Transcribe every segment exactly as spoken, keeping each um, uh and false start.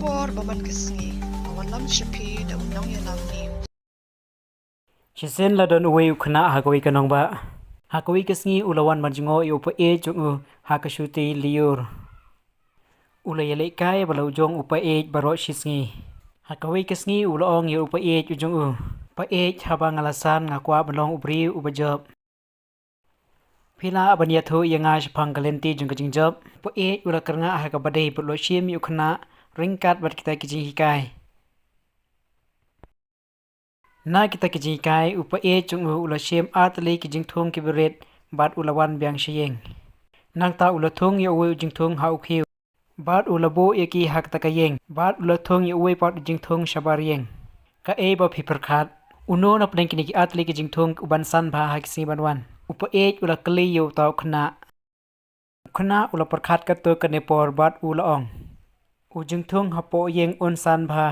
Por ba man ka sngi, ka wallam sha phi da u nongïalam ni. Shisien la don uwei u khynnah ha kawei ka nongbah. Ha kawei ka sngi u la wan ban jngoh ïa u paieit jong u ha ka shuti lyiur. U la ïalehkai ba la u jong u paieit baroh shi sngi. Ha kawei ka sngi u la ong ïa u paieit u jong u, "Paieit, haba nga la san nga kwah ban long u briew uba jop. Phi lah ban ïathuh ïa nga shaphang ka lynti jong ka jingjop?" U paieit u la kyrngah ha kaba dei bad u la shim ïa u khynnah ryngkat bad kita ki jinghikai. Na kita ki jinghikai, u paieit jong u u la shim artylli ki jingthung kiba rit bad u la wan biang sha ïing. Nangta u la thung ïa uwei u jingthung ha u khiew bad u la buh ïa ki ha kata ka ïing bad u la thung ïa uwei pat u jingthung shabar ïing. Kaei ba phi pyrkhat? Uno na pdeng kine ki artylli ki jingthung u ban san bha ha ki sngi ban wan? U paieit u la kylli ïa uta u khynnah. U khynnah u la pyrkhat katto katne por bad u la ong, "U jingthung hapoh ïing un san bha,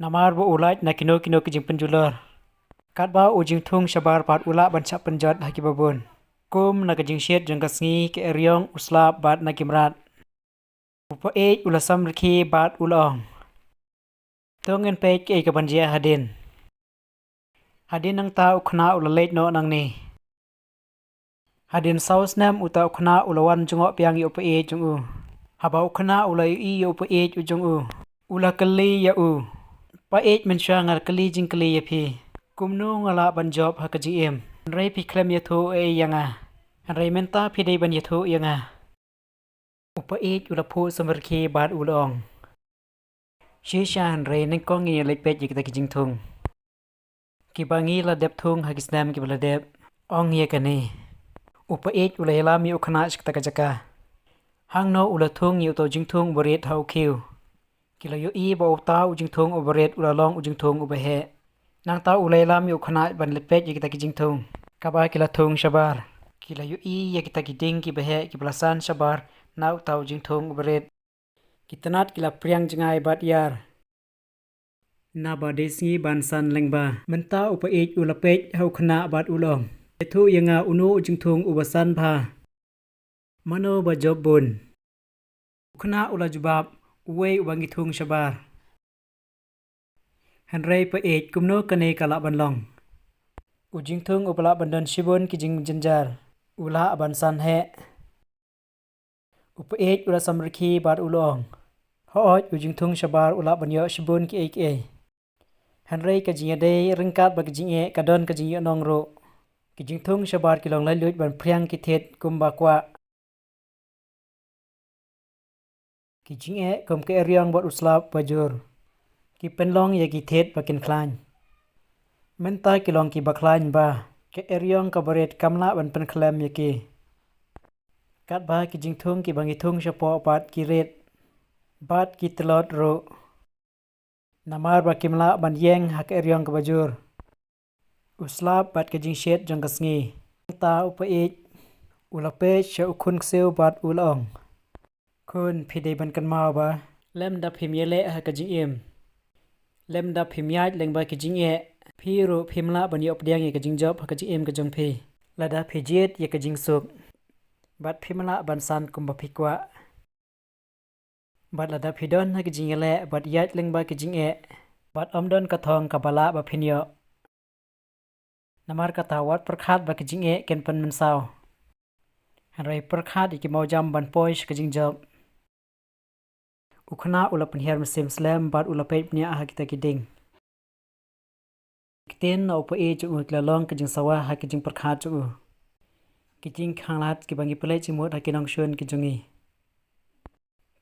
namar ba u lait na kino kino ki jingpynjulor. Katba u jingthung shabar pat u lah ban shah pynjot ha kiba bun, kum na ka jingshit jong ka sngi, ka eriong, u slap bad na ki mrad." U paieit u la samrkhie bad u la ong, "To ngin peit kaei ka ban jia hadien." Hadien nangta u khynnah u la leit noh nangne. Hadien saw snem uta u khynnah u la wan jngoh biang ïa u paieit jong u. Haba u khynnah u la ïohi ïa u paieit u jong u, u la kylli ïa u, "Paieit, mynshuwa nga la kylli jingkylli ïa phi, kumno nga lah ban jop ha ka jingim? Hynrei phi khlem ïathuh ei ei ïa nga. Hynrei mynta phi dei ban ïathuh ïa nga." U paieit u la phuh samrkhie bad u la ong, "Shisha, hynrei nyngkong ngin ïa leit peit ïa kita ki jingthung kiba ngi la dep thung ha ki snem kiba la dep. Ong ïa kane." U paieit u la ïalam ïa u khynnah sha kata ka jaka. Hangno u la thung ïa uta u jingthung uba rit ha u khiew. Ki la ïohi ba uta u jingthung uba rit u la long u jingthung uba heh. Nangta u la ïalam ïa u khynnah ban leit peit ïa kita ki jingthung kaba ki la thung shabar. Ki la ïohi ïa kita ki ding kiba heh kiba la san shabar na uta u jingthung uba rit. Ki tnat ki la priang jngai bad ïar. Naba dei sngi ban san lyngba. Mynta u paieit u la peit ha u khynnah bad u la ong, "Ïathuh ïa nga, uno u jingthung uba san bha? Mano ba jop bun?" U khynnah u la jubab, "Uwei uba ngi thung shabar." "Hynrei paieit, kumno kane ka lah ban long? U jingthung uba lah ban don shibun ki jingjynjar u lah ban san heh." U paieit u la samrkhie bad u la ong, "Hooid, u jingthung shabar u lah ban ïoh shibun kiei kiei. Hynrei ka jingïadei ryngkat bad ka jingeh ka don ka jingïohnong ruh. Ki jingthung shabar ki long laitluid ban phriang ki thied kumba kwah. Ki jingeh kum ka eriong bad u slap ba jur ki pynlong ïa ki thied ba kin khlaiñ. Mynta ki long kiba khlaiñ bha. Ka eriong kaba rit kam lah ban pynkhlem ïa ki. Katba ki jingthung kiba ngi thung shapoh pat ki rit bad ki tlot ruh, namar ba kim lah ban ïeng ha ka eriong kaba jur, u slap bad ka jingshit jong ka sngi." Nangta u paieit u la peit sha u khun ksiew bad u la ong, "Khun, phi dei ban kynmaw ba lymda phim ïaleh ha ka jingim, lymda phim ïaid lyngba ki jingeh, phi ruh phim lah ban ïoh pdiang ïa ka jingjop ha ka jingim ka jong phi. Lada phi jied ïa ka jingsuk bad phim lah ban san kumba phi kwah, bad lada phi don ha ka jingïaleh bad ïaid lyngba ki jingeh, bad ym don ka thong kaba lah ba phin ïoh. Namar kata, wat pyrkhat ba ki jingeh kin pynmynsaw, hynrei pyrkhat ïa ki mawjam ban poi sha ka jingjop." U khynnah u la pynhiar mynsiem slem bad u la peit bniah ha kita ki ding. Ki ktien na u paieit jong u ki la long ka jingsawa ha ka jingpyrkhat jong u. Ki jingkhanglad kiba ngi pynleit jingmut ha ki nongshun ki jong ngi.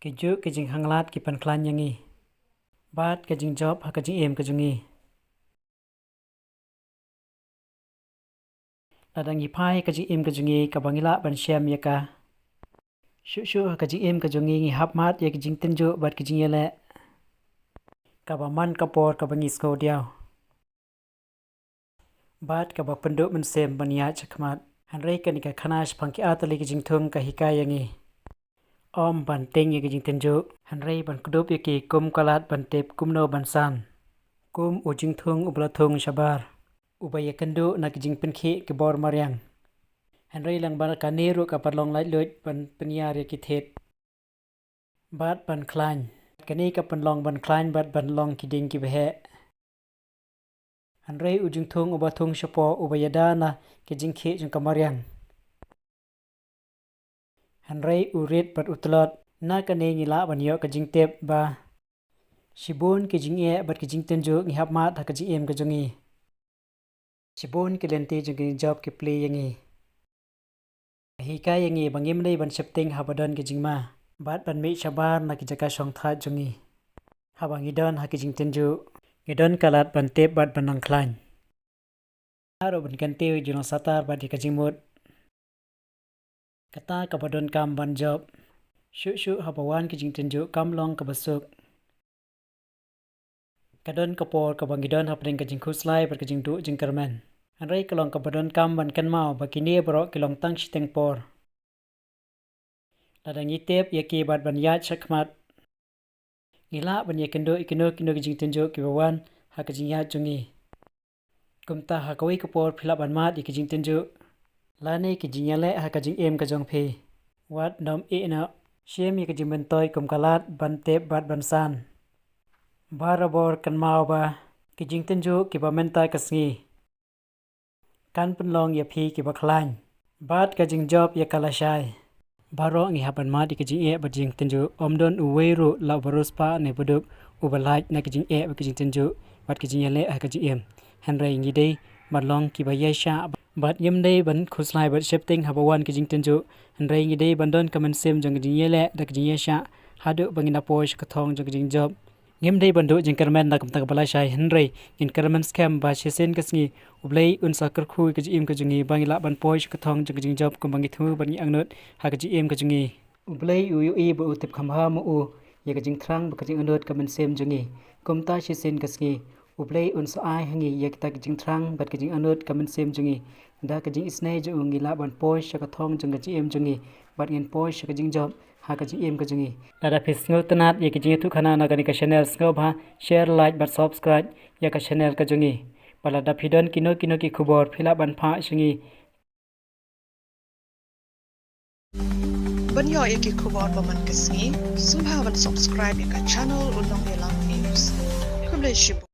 Kijuh ki jingkhanglad ki pynkhlaiñ ïa ngi bad ka jingjop ha ka jingim ka jong ngi. Lada ngi phai ha ka jingim ka jong ngi kaba ngi lah ban shem ïa ka, shuh shuh ha ka jingim ka jong ngi ngi hap mad ïa ki jingtynjuh bad ki jingïaleh kaba man ka por kaba ngi sngew diaw bad kaba pynduh mynsiem ban ïaid shakhmat. Hynrei kane ka khana shaphang ki artylli ki jingthung ka hikai ïa ngi ym ban tieng ïa ki jingtynjuh, hynrei ban kdup ïa ki kum ka lad ban tip kumno ban san, kum u jingthung uba la thung shabar, uba ïakynduh na ki jingpynkhih ki bor mariang. Hynrei lyngba kane ruh ka pynlong laitluid ban pynïar ïa ki thied bad ban khlaiñ. Kane ka pynlong ban khlaiñ bad ban long ki dieng kiba heh. Hynrei u jingthung uba thung shapoh uba ïada na ki jingkhih jong ka mariang. Hynrei u rit bad u tlot, na kane ngi lah ban ïoh ka jingtip ba shibun ki jingeh bad ki jingtynjuh ngi hap mad ha ka jingim ka jong ngi. Shibun ki lynti jong ki jingjop ki plie ïa ngi. Hikai ïa ngi ba ngim dei ban sheptieng haba don ki jingma bad ban mih shabar na ki jaka shongthait jong ngi. Haba ngi don ha ki jingtynjuh, ngi don ka lad ban tip bad ban nang khlaiñ. Aro ban kyntiew ïa u nongsatar bad ïa ka jingmut. Kata kaba donkam ban jop. Shuh shuh haba wan ki jingtynjuh kam long kaba suk. Ka don ka por kaba ngi don hapdeng ka jingkhuslai bad ka jingduh jingkyrmen. Hynrei ka long kaba donkam ban kynmaw ba kine baroh ki long tang shiteng por. Lada ngi tip ïa ki bad ban ïaid shakhmat, ngi lah ban ïakynduh ïa kino kino ki jingtynjuh kiba wan ha ka jingïaid jong ngi. Kumta ha kawei ka por phi lah ban mad ïa ki jingtynjuh lane ki jingïaleh ha ka jingim ka jong phi. Wat nym ïeh noh, shim ïa ka jingmyntoi kum ka lad ban tip bad ban san. Barabor kynmaw ba ki jingtynjuh kiba mynta ka sngi kan pynlong ïa phi kiba khlaiñ bad ka jingjop ïa ka lashai. Baroh ngi hap ban mad ïa ka jingeh bad jingtynjuh, ym don uwei ruh la uba riewspah ne baduk uba lait na ka jingeh bad ka jingtynjuh bad ka jingïaleh ha ka jingim. Hynrei ngi dei ban long kiba ïaishah bad ngim dei ban khuslai bad sheptieng haba wan ka jingtynjuh. Hynrei ngi dei ban don ka mynsiem jong ka jingïaleh da ka jingïaishah haduh ba ngin da poi sha ka thong jong ka jingjop. Ngim dei ban duh jingkyrmen na ka bynta kaba lashai, hynrei ngin kyrmen skhem ba shisien ka sngi U Blei un sa kyrkhu ïa ka jingim ka jong ngi ba ngi lah ban poi sha ka thong jong ka jingjop kumba ngi thmu bad ngi angnud ha ka jingim ka jong ngi. U Blei u ïohi bad u tip kham bha ma u ïa ka jingthrang bad ka jingangnud ka mynsiem jong ngi. Kumta shisien ka sngi U Blei un sa ai ha ngi ïa kita ki jingthrang bad ka jingangnud ka mynsiem jong ngi. Da ka jingisynei jong u ngi lah ban poi sha ka thong jong ka jingim jong ngi bad ngin poi sha ka jingjop ha ka jingim ka jong ngi. Lada phi sngewtynnat ïa ka jingïathuhkhana na kane ka channel, sngewbha share, like bad subscribe ïa ka channel ka jong ngi. Bad lada phi don kino kino ki khubor phi lah ban phah sha ngi. Ban ïoh ïa ki khubor ba man ka sngi, sngewbha ban subscribe ïa ka channel U Nongïalam News. Khublei shibun.